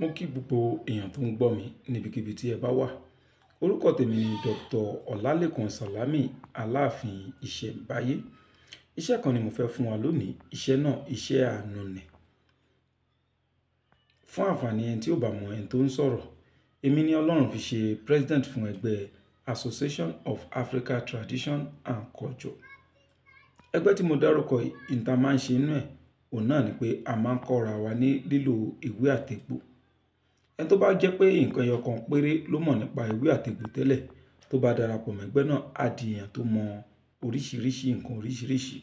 Mo kí gbogbo èèyàn tó ń gbọ́ mi níbikíbi tí ẹ bá wà. Orúkọ tèmi ni Dr. Ọlálékan Sàlámì, Aláàfin Ìṣẹ̀mbáyé. Iṣẹ́ kan ni mo fẹ́ fún wa lónìí. Iṣẹ́ náà, iṣẹ́ àánú ni. Fún àǹfààní ẹni tí ò bá mọ ẹni tó ń sọ̀rọ̀, èmi ni Ọlọ́run fi ṣe president fún ẹgbẹ́ Association of Africa Tradition and Culture. Ẹgbẹ́ tí mo dárúkọ yìí, ohun ta máa ń ṣe nínú ẹ̀, òun náà ni pé a máa ń kọ́ra wa ní lílo ewé àtegbò. Ẹni tó bá jẹ́ pé nǹkan ẹyọ kan péré ló mọ̀ nípa ewé àtegbò tẹ́lẹ̀, tó bá darapọ̀ mọ́ ẹgbẹ́ náà, á di èèyàn tó mọ oríṣiríṣi nǹkan oríṣiríṣi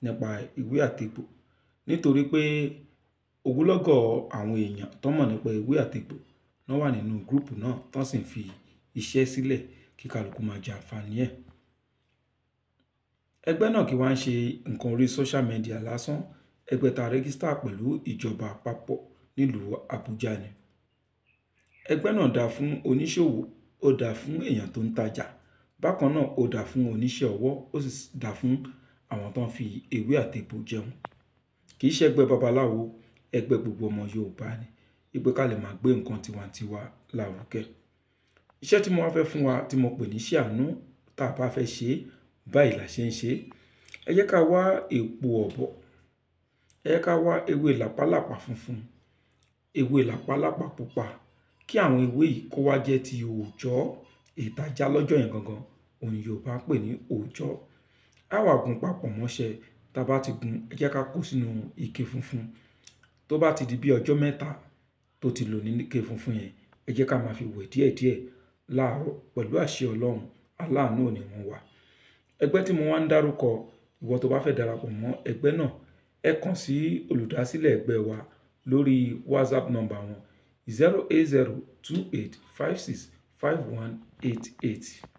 nípa ewé àtegbò. Nítorí pé ogunlọ́gọ̀ àwọn èèyàn tó mọ̀ nípa ewé àtegbò náà wà nínú group náà, tó sì ń fi iṣẹ́ sílẹ̀ kí kálùkù máa jẹ àǹfààní ẹ̀. Ẹgbẹ́ náà kì í wá ń ṣe nǹkan orí social media lásán. Ẹgbẹ́ ta register pẹ̀lú ìjọba àpapọ̀ nílùú Abuja ni. Ẹgbẹ́ náà dà fún oníṣòwò, ó dà fún èèyàn tó ń tajà. Bákan náà ó dà fún oníṣẹ́ ọwọ́, ó sì dà fún àwọn tó ń fi ewé àtegbò jẹun. Kì í ṣe ẹgbẹ́ babaláwo, ẹgbẹ́ gbogbo ọmọ Yorùbá ni. Wípé ká lè máa gbé nǹkan tiwantiwa lárugẹ. Iṣẹ́ tí mo wá fẹ́ fún wa tí mo pè ní iṣẹ́ àánú, tá a bá fẹ́ ṣe, báyìí là ṣe ń ṣe. Ẹ jẹ́ ká wá èpo ọ̀bọ̀, ẹ jẹ́ ká wá ewé làpálàpá funfun, ewé làpálàpá pupa, kí àwọn ewé yìí kó wá jẹ́ ti òòjọ́, èyí tá já lọ́jọ́ yẹn gangan, òun ni Yorùbá ń pè ní òòjọ́. A wà gún papọ̀ mọ́ṣẹ. Tá a bá ti gún, ẹ jẹ́ ká kó sínú ike funfun. Tó bá ti di bí ọjọ́ mẹ́ta tó ti lò nínú ike funfun yẹn, ẹ jẹ́ ká máa fi wẹ̀ díẹ̀díẹ̀ láàárọ̀ pẹ̀lú àṣẹ Ọlọ́run. Aláàánú ò ní wọ́n wá. Ẹgbẹ́ tí mo wá ń dárúkọ, ìwọ tó bá fẹ́ darapọ̀ mọ́ ẹgbẹ́ náà, ẹ kàn sí olùdásílẹ̀ ẹgbẹ́ wa lórí WhatsApp number wọn 08028565188.